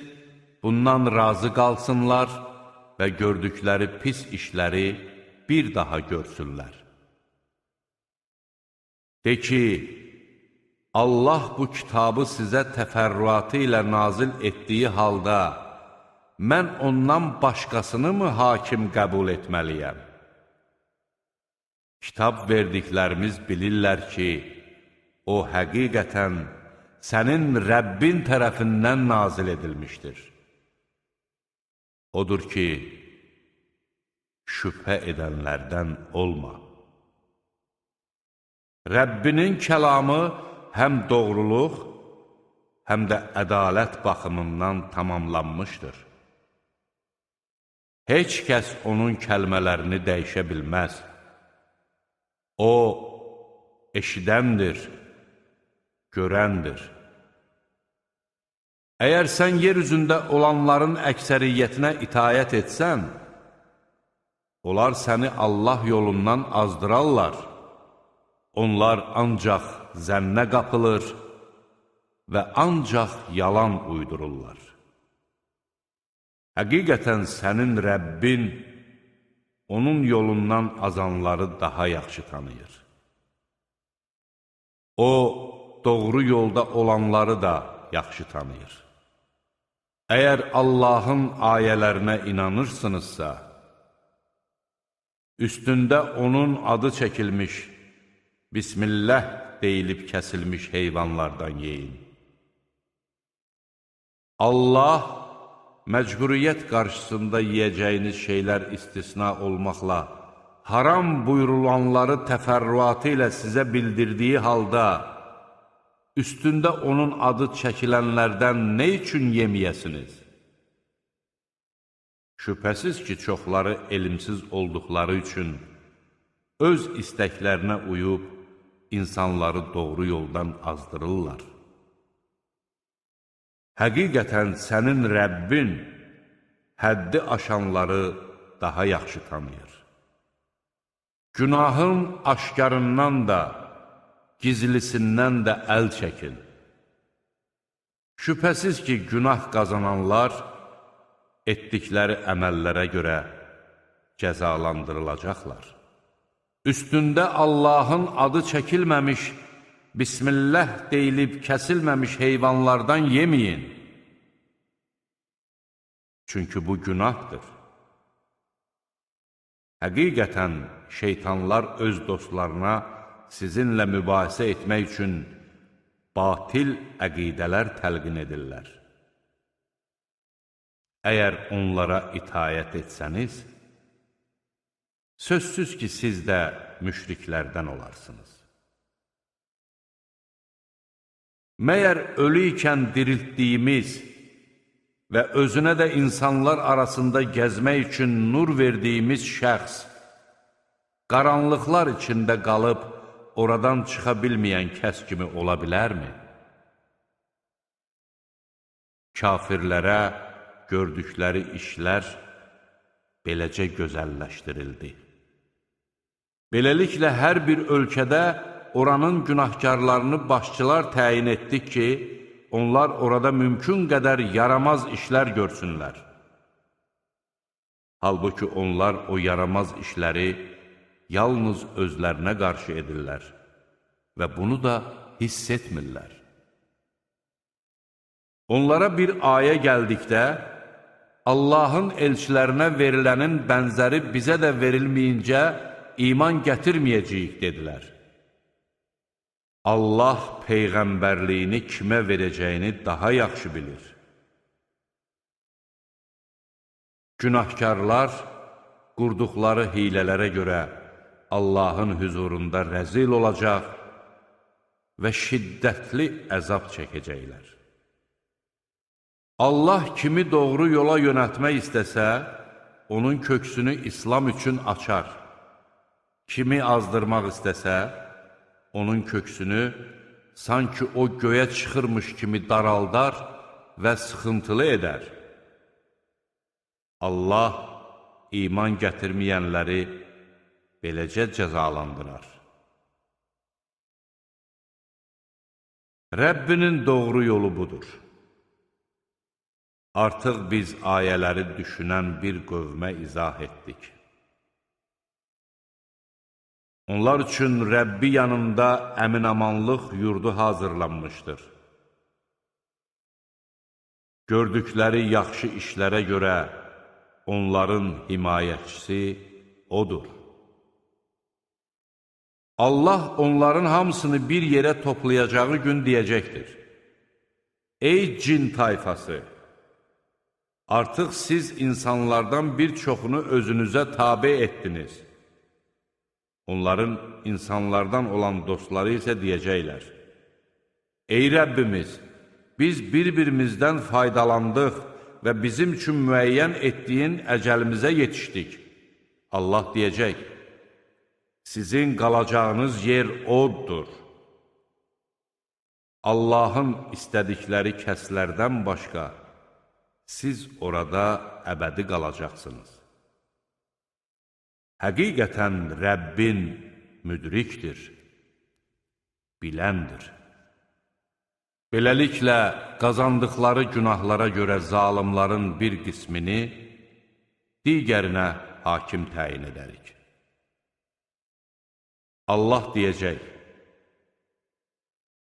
bundan razı qalsınlar və gördükləri pis işləri bir daha görsünlər. De ki, Allah bu kitabı sizə təfərrüatı ilə nazil etdiyi halda, mən ondan başqasını mı hakim qəbul etməliyəm? Kitab verdiklərimiz bilirlər ki, o həqiqətən sənin Rəbbin tərəfindən nazil edilmişdir. Odur ki, şübhə edənlərdən olma. Rəbbinin kəlamı həm doğruluq, həm də ədalət baxımından tamamlanmışdır. Heç kəs onun kəlmələrini dəyişə bilməz. O, eşidəndir, görəndir. Əgər sən yer üzündə olanların əksəriyyətinə itayət etsən, onlar səni Allah yolundan azdırarlar. Onlar ancaq zənnə qapılır və ancaq yalan uydururlar. Həqiqətən sənin Rəbbin onun yolundan azanları daha yaxşı tanıyır. O, doğru yolda olanları da yaxşı tanıyır. Əgər Allahın ayələrinə inanırsınızsa, üstündə onun adı çəkilmiş, Bismillah deyilib kəsilmiş heyvanlardan yeyin. Allah, məcburiyyət qarşısında yiyəcəyiniz şeylər istisna olmaqla, haram buyurulanları təfərrüatı ilə sizə bildirdiyi halda, üstündə onun adı çəkilənlərdən nə üçün yeməyəsiniz? Şübhəsiz ki, çoxları elmsiz olduqları üçün öz istəklərinə uyub, insanları doğru yoldan azdırırlar. Həqiqətən sənin Rəbbin həddi aşanları daha yaxşı tanıyır. Günahın aşkarından da, gizlisindən də əl çəkin. Şübhəsiz ki, günah qazananlar etdikləri əməllərə görə cəzalandırılacaqlar. Üstündə Allahın adı çəkilməmiş, Bismillah deyilib kəsilməmiş heyvanlardan yeməyin. Çünki bu günahdır. Həqiqətən şeytanlar öz dostlarına sizinlə mübahisə etmək üçün batil əqidələr təlqin edirlər. Əgər onlara itayət etsəniz, sözsüz ki, siz də müşriklərdən olarsınız. Məyər ölü ikən diriltdiyimiz və özünə də insanlar arasında gəzmək üçün nur verdiyimiz şəxs, qaranlıqlar içində qalıb oradan çıxa bilməyən kəs kimi ola bilərmi? Kafirlərə gördükləri işlər beləcə gözəlləşdirildi. Beləliklə, hər bir ölkədə oranın günahkarlarını başçılar təyin etdik ki, onlar orada mümkün qədər yaramaz işlər görsünlər. Halbuki onlar o yaramaz işləri yalnız özlərinə qarşı edirlər və bunu da hiss etmirlər. Onlara bir ayə gəldikdə, Allahın elçilərinə verilənin bənzəri bizə də verilməyincə iman gətirməyəcəyik, dedilər. Allah peyğəmbərliyini kimə verəcəyini daha yaxşı bilir. Günahkarlar qurduqları hilələrə görə Allahın hüzurunda rəzil olacaq və şiddətli əzab çəkəcəklər. Allah kimi doğru yola yönəltmək istəsə, onun köksünü İslam üçün açar. Kimi azdırmaq istəsə, onun köksünü sanki o göyə çıxırmış kimi daraldar və sıxıntılı edər. Allah iman gətirməyənləri beləcə cəzalandırar. Rəbbinin doğru yolu budur. Artıq biz ayələri düşünən bir qövmə izah etdik. Onlar üçün Rəbbi yanında əminamanlıq yurdu hazırlanmışdır. Gördükləri yaxşı işlərə görə onların himayəçisi odur. Allah onların hamısını bir yerə toplayacağı gün deyəcəkdir: Ey cin tayfası! Artıq siz insanlardan bir çoxunu özünüzə tabe etdiniz. Onların insanlardan olan dostları isə deyəcəklər: Ey Rəbbimiz, biz bir-birimizdən faydalandıq və bizim üçün müəyyən etdiyin əcəlimizə yetişdik. Allah deyəcək: Sizin qalacağınız yer oddur. Allahın istədikləri kəslərdən başqa, siz orada əbədi qalacaqsınız. Həqiqətən Rəbbin müdrikdir, biləndir. Beləliklə, qazandıqları günahlara görə zalimların bir qismini digərinə hakim təyin edərik. Allah deyəcək: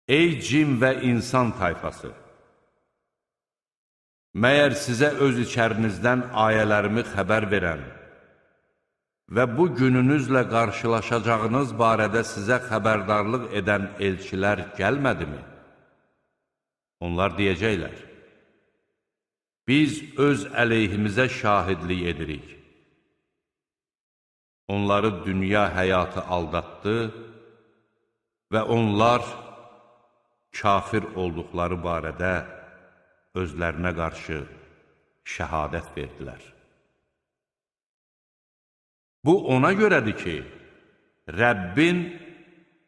Ey cin və insan tayfası! Məyər sizə öz içərinizdən ayələrimi xəbər verən və bu gününüzlə qarşılaşacağınız barədə sizə xəbərdarlıq edən elçilər gəlmədimi? Onlar deyəcəklər: Biz öz əleyhimizə şahidlik edirik. Onları dünya həyatı aldatdı və onlar kafir olduqları barədə özlərinə qarşı şəhadət verdilər. Bu ona görədir ki, Rəbbin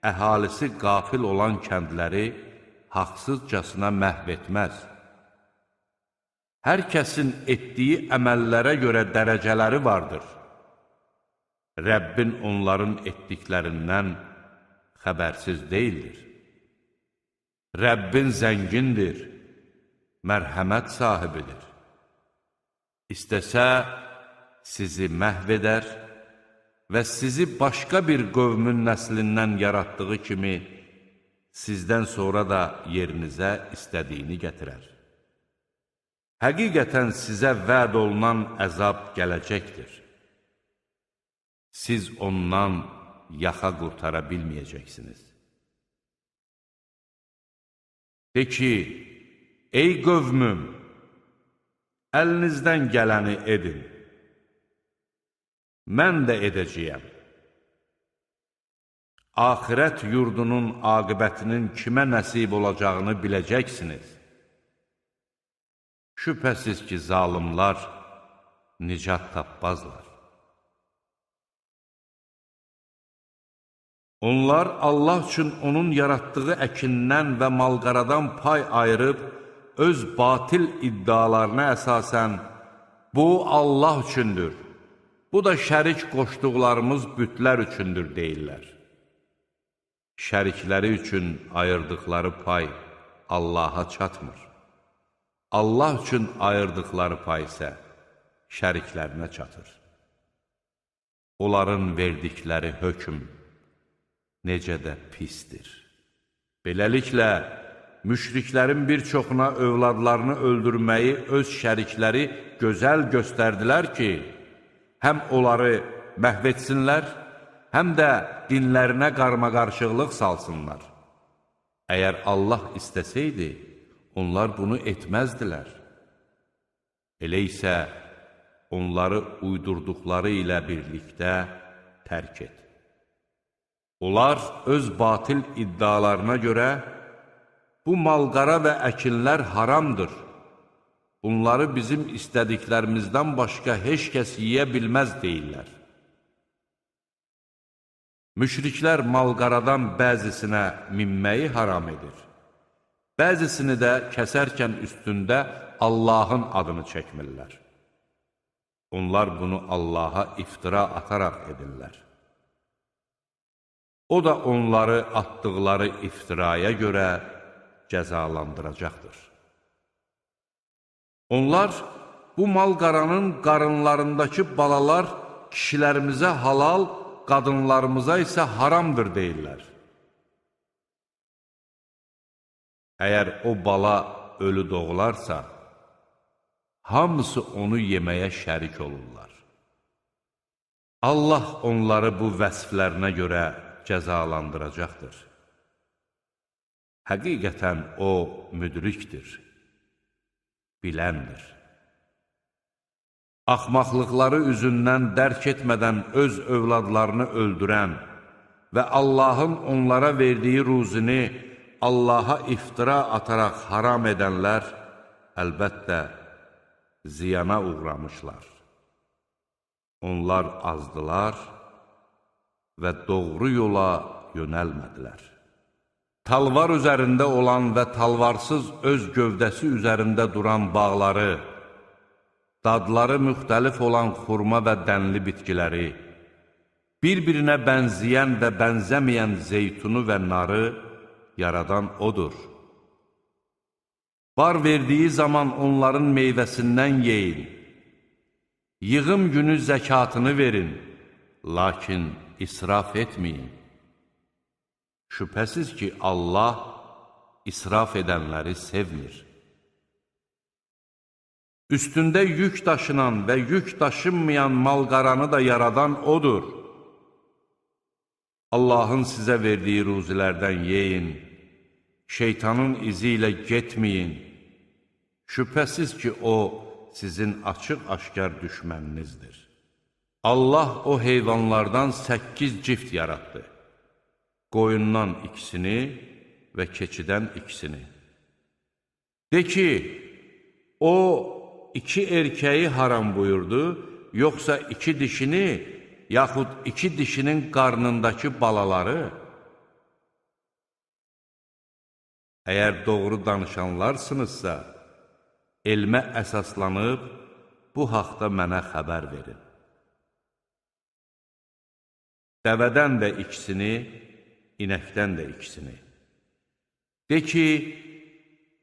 əhalisi qafil olan kəndləri haqsızcasına məhv etməz. Hər kəsin etdiyi əməllərə görə dərəcələri vardır. Rəbbin onların etdiklərindən xəbərsiz deyildir. Rəbbin zəngindir, mərhəmət sahibidir. İstəsə sizi məhv edər və sizi başqa bir qövmün nəslindən yaratdığı kimi sizdən sonra da yerinizə istədiyini gətirər. Həqiqətən sizə vəd olunan əzab gələcəkdir. Siz ondan yaxa qurtara bilməyəcəksiniz. De ki, ey qövmüm, əlinizdən gələni edin. Mən də edəcəyəm. Axirət yurdunun aqibətinin kimə nəsib olacağını biləcəksiniz. Şübhəsiz ki, zalimlar nicat tapmazlar. Onlar Allah üçün onun yaratdığı əkindən və malqaradan pay ayırıb, öz batil iddialarına əsasən, bu Allah üçündür, bu da şərik qoşduqlarımız bütlər üçündür deyirlər. Şərikləri üçün ayırdıqları pay Allaha çatmır. Allah üçün ayırdıqları pay isə şəriklərinə çatır. Onların verdikləri hökm necə də pisdir. Beləliklə, müşriklərin bir çoxuna övladlarını öldürməyi öz şərikləri gözəl göstərdilər ki, həm onları məhv etsinlər, həm də dinlərinə qarmaqarışıqlıq salsınlar. Əgər Allah istəsəydi, onlar bunu etməzdilər. Elə isə onları uydurduqları ilə birlikdə tərk et. Onlar öz batil iddialarına görə, bu malqara və əkinlər haramdır, bunları bizim istədiklərimizdən başqa heç kəs yeyə bilməz deyirlər. Müşriklər malqaradan bəzisinə minməyi haram edir. Bəzisini də kəsərkən üstündə Allahın adını çəkmirlər. Onlar bunu Allaha iftira ataraq edirlər. O da onları atdıqları iftiraya görə cəzalandıracaqdır. Onlar bu malqaranın qarınlarındakı balalar kişilərimizə halal, qadınlarımıza isə haramdır deyirlər. Əgər o bala ölü doğularsa, hamısı onu yeməyə şərik olurlar. Allah onları bu vəsflərinə görə cəzalandıracaqdır. Həqiqətən o müdrikdir, biləndir. Axmaqlıqları üzündən dərk etmədən öz övladlarını öldürən və Allahın onlara verdiyi ruzini Allaha iftira ataraq haram edənlər əlbəttə ziyana uğramışlar. Onlar azdılar və doğru yola yönəlmədilər. Talvar üzərində olan və talvarsız öz gövdəsi üzərində duran bağları, dadları müxtəlif olan xurma və dənli bitkiləri, bir-birinə bənzəyən və bənzəməyən zeytunu və narı yaradan odur. Bar verdiyi zaman onların meyvəsindən yeyin, yığım günü zəkatını verin, lakin israf etməyin. Şübhəsiz ki, Allah israf edənləri sevmir. Üstündə yük daşınan və yük daşınmayan malqaranı da yaradan odur. Allahın sizə verdiyi ruzilərdən yeyin, şeytanın izi ilə getməyin. Şübhəsiz ki, o sizin açıq-aşkar düşməninizdir. Allah o heyvanlardan 8 cift yaratdı. Qoyundan ikisini və keçidən ikisini. De ki, o 2 erkəyi haram buyurdu, yoxsa 2 dişini, yaxud 2 dişinin qarnındakı balaları? Əgər doğru danışanlarsınızsa, elmə əsaslanıb bu haqda mənə xəbər verin. Dəvədən də ikisini, inəkdən də ikisini. De ki,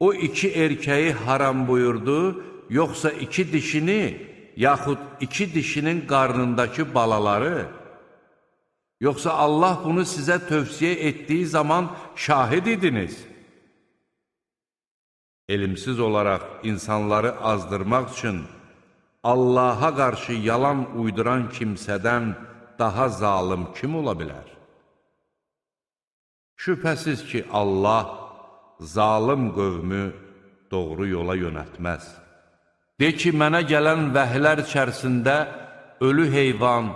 o 2 erkəyi haram buyurdu, yoxsa 2 dişini, yaxud 2 dişinin qarnındakı balaları? Yoxsa Allah bunu sizə tövsiyə etdiyi zaman şahid idiniz? Elmsiz olaraq insanları azdırmaq üçün Allaha qarşı yalan uyduran kimsədən daha zalım kim ola bilər? Şübhəsiz ki, Allah zalım qövmü doğru yola yönəltməz. De ki, mənə gələn vəhlər içərisində ölü heyvan,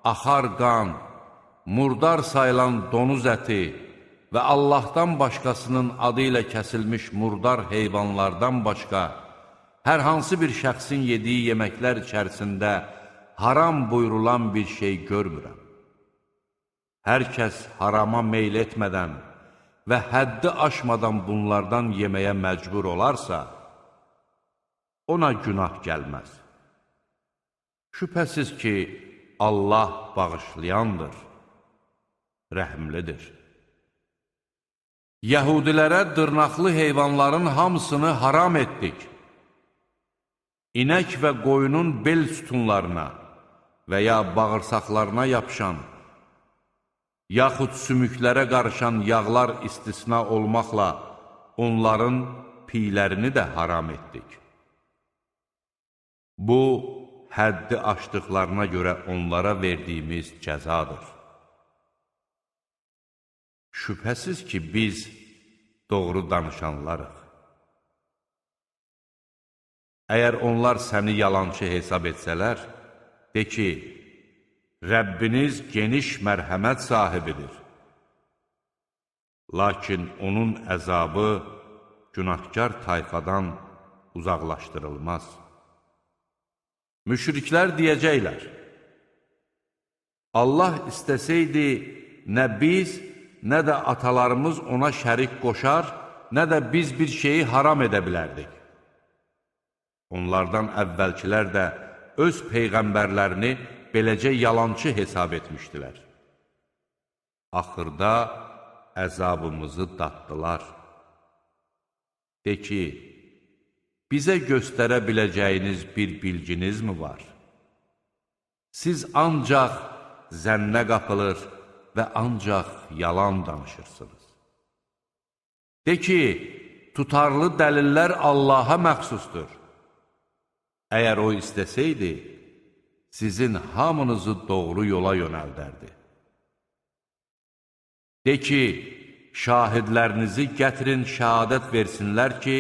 axar qan, murdar sayılan donuz əti və Allahdan başqasının adı ilə kəsilmiş murdar heyvanlardan başqa hər hansı bir şəxsin yediyi yeməklər içərisində haram buyurulan bir şey görmürəm. Hər kəs harama meyl etmədən və həddi aşmadan bunlardan yeməyə məcbur olarsa, ona günah gəlməz. Şübhəsiz ki, Allah bağışlayandır, rəhimlidir. Yəhudilərə dırnaqlı heyvanların hamısını haram etdik. İnək və qoyunun bel sütunlarına və ya bağırsaqlarına yapışan, yaxud sümüklərə qarışan yağlar istisna olmaqla onların piylərini də haram etdik. Bu, həddi aşdıqlarına görə onlara verdiyimiz cəzadır. Şübhəsiz ki, biz doğru danışanlarıq. Əgər onlar səni yalançı hesab etsələr, de ki, Rəbbiniz geniş mərhəmət sahibidir. Lakin onun əzabı günahkar tayfadan uzaqlaşdırılmaz. Müşriklər deyəcəklər, Allah istəsəydi, nə biz, nə də atalarımız ona şərik qoşar, nə də biz bir şeyi haram edə bilərdik. Onlardan əvvəlkilər də öz peyğəmbərlərini beləcə yalançı hesab etmişdilər. Axırda əzabımızı datdılar. De ki, bizə göstərə biləcəyiniz bir bilginiz mi var? Siz ancaq zənnə qapılır və ancaq yalan danışırsınız. De ki, tutarlı dəlillər Allaha məxsusdur. Əgər o istəsəydi, sizin hamınızı doğru yola yönəldərdi. De ki, şahidlərinizi gətirin, şəhadət versinlər ki,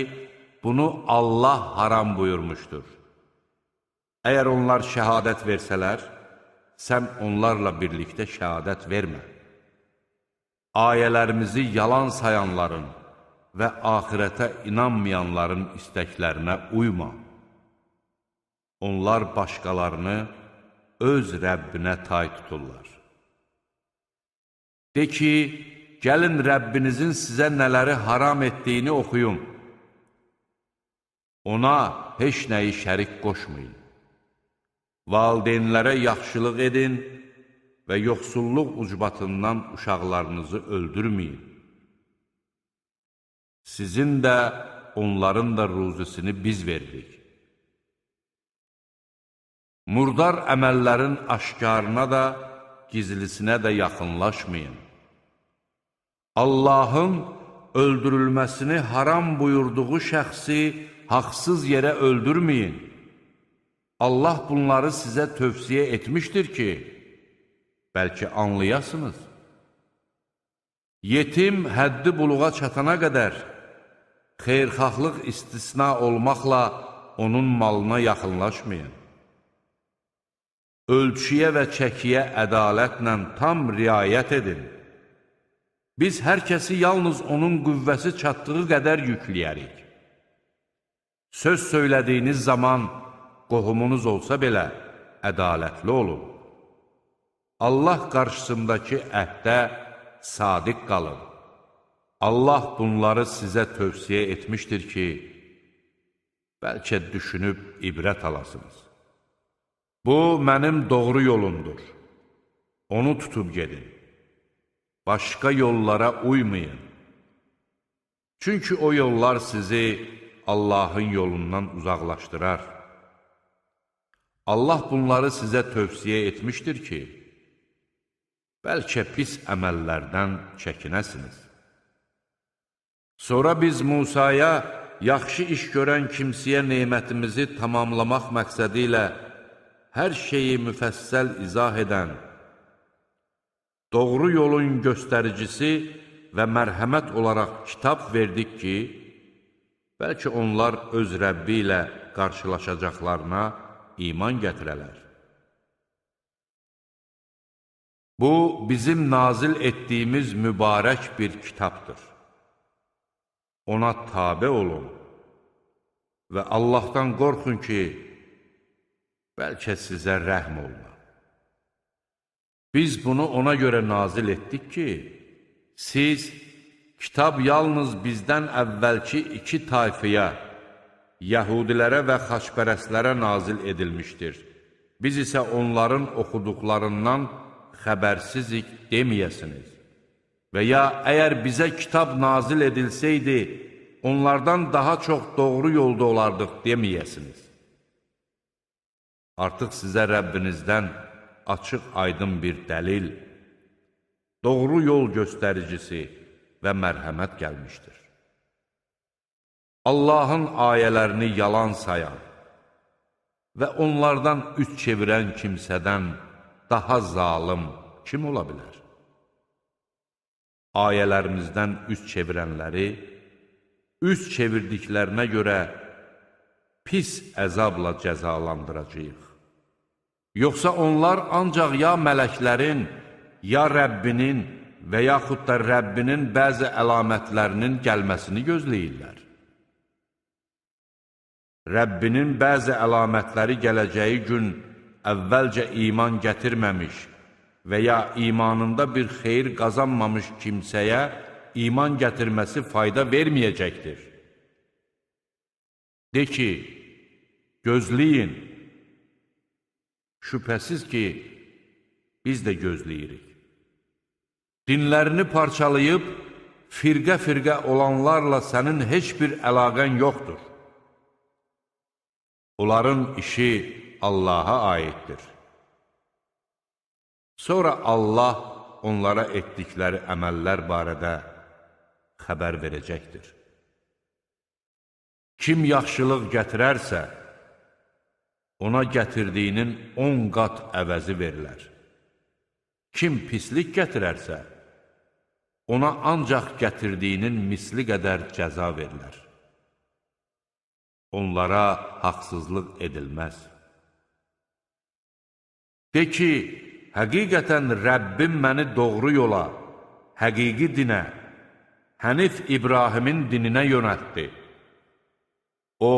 bunu Allah haram buyurmuşdur. Əgər onlar şəhadət versələr, sən onlarla birlikdə şəhadət vermə. Ayələrimizi yalan sayanların və axirətə inanmayanların istəklərinə uyma. Onlar başqalarını öz Rəbbinə tay tuturlar. De ki, gəlin Rəbbinizin sizə nələri haram etdiyini oxuyun. Ona heç nəyi şərik qoşmayın. Valideynlərə yaxşılıq edin və yoxsulluq ucbatından uşaqlarınızı öldürməyin. Sizin də, onların da ruzisini biz veririk. Murdar əməllərin aşkarına da, gizlisinə də yaxınlaşmayın. Allahın öldürülməsini haram buyurduğu şəxsi haqsız yerə öldürməyin. Allah bunları sizə tövsiyə etmişdir ki, bəlkə anlayasınız. Yetim həddi buluğa çatana qədər xeyirxahlıq istisna olmaqla onun malına yaxınlaşmayın. Ölçüyə və çəkiyə ədalətlə tam riayət edin. Biz hər kəsi yalnız onun qüvvəsi çatdığı qədər yükləyərik. Söz söylədiyiniz zaman qohumunuz olsa belə ədalətli olun. Allah qarşısındakı əhdə sadiq qalın. Allah bunları sizə tövsiyə etmişdir ki, bəlkə düşünüb ibrət alasınız. Bu, mənim doğru yolumdur. Onu tutub gedin. Başqa yollara uymayın. Çünki o yollar sizi Allahın yolundan uzaqlaşdırar. Allah bunları sizə tövsiyə etmişdir ki, bəlkə pis əməllərdən çəkinəsiniz. Sonra biz Musaya yaxşı iş görən kimsəyə nemətimizi tamamlamaq məqsədi ilə hər şeyi müfəssəl izah edən, doğru yolun göstəricisi və mərhəmət olaraq kitab verdik ki, bəlkə onlar öz Rəbbi ilə qarşılaşacaqlarına iman gətirələr. Bu, bizim nazil etdiyimiz mübarək bir kitabdır. Ona tabe olun və Allahdan qorxun ki, bəlkə sizə rəhm oluna. Biz bunu ona görə nazil etdik ki, siz, kitab yalnız bizdən əvvəlki iki tayfıya, Yəhudilərə və xaçpərəstlərə nazil edilmişdir. Biz isə onların oxuduqlarından xəbərsizik deməyəsiniz. Və ya əgər bizə kitab nazil edilsəydi, onlardan daha çox doğru yolda olardıq deməyəsiniz. Artıq sizə Rəbbinizdən açıq aydın bir dəlil, doğru yol göstəricisi və mərhəmət gəlmişdir. Allahın ayələrini yalan sayan və onlardan üç çevirən kimsədən daha zalım kim ola bilər? Ayələrimizdən üç çevirənləri, üç çevirdiklərinə görə pis əzabla cəzalandıracağıq. Yoxsa onlar ancaq ya mələklərin, ya Rəbbinin və yaxud da Rəbbinin bəzi əlamətlərinin gəlməsini gözləyirlər. Rəbbinin bəzi əlamətləri gələcəyi gün əvvəlcə iman gətirməmiş və ya imanında bir xeyir qazanmamış kimsəyə iman gətirməsi fayda verməyəcəkdir. De ki, gözləyin, şübhəsiz ki, biz də gözləyirik. Dinlərini parçalayıb, firqə-firqə olanlarla sənin heç bir əlaqən yoxdur. Onların işi Allaha aiddir. Sonra Allah onlara etdikləri əməllər barədə xəbər verəcəkdir. Kim yaxşılıq gətirərsə, ona gətirdiyinin 10 qat əvəzi verilər. Kim pislik gətirərsə, ona ancaq gətirdiyinin misli qədər cəza verilər. Onlara haqsızlıq edilməz. De ki, həqiqətən Rəbbim məni doğru yola, həqiqi dinə, Hənif İbrahimin dininə yönəltdi. O,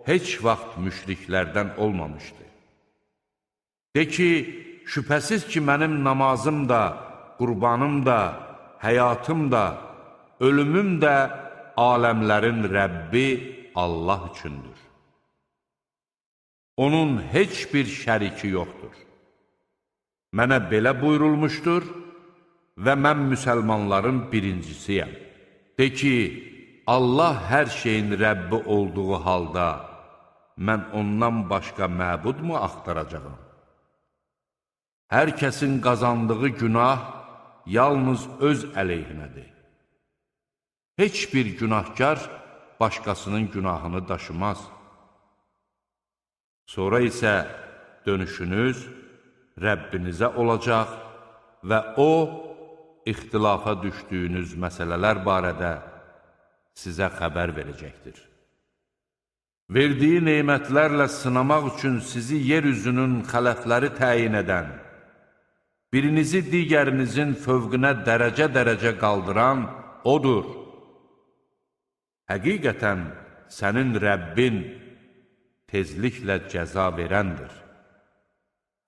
heç vaxt müşriklərdən olmamışdı. De ki, şübhəsiz ki, mənim namazım da, qurbanım da, həyatım da, ölümüm də aləmlərin Rəbbi Allah üçündür. Onun heç bir şəriki yoxdur. Mənə belə buyurulmuşdur və mən müsəlmanların birincisiyəm. De ki, Allah hər şeyin Rəbbi olduğu halda mən ondan başqa məbud mu axtaracağam? Hər kəsin qazandığı günah yalnız öz əleyhinədir. Heç bir günahkar başqasının günahını daşımaz. Sonra isə dönüşünüz Rəbbinizə olacaq və O, ixtilafa düşdüyünüz məsələlər barədə sizə xəbər verəcəkdir. Verdiyi nemətlərlə sınamaq üçün sizi yer üzünün xələfləri təyin edən, birinizi digərinizin fövqünə dərəcə-dərəcə qaldıran Odur. Həqiqətən sənin Rəbbin tezliklə cəza verəndir.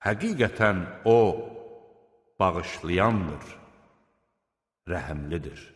Həqiqətən O, bağışlayandır, rəhimlidir.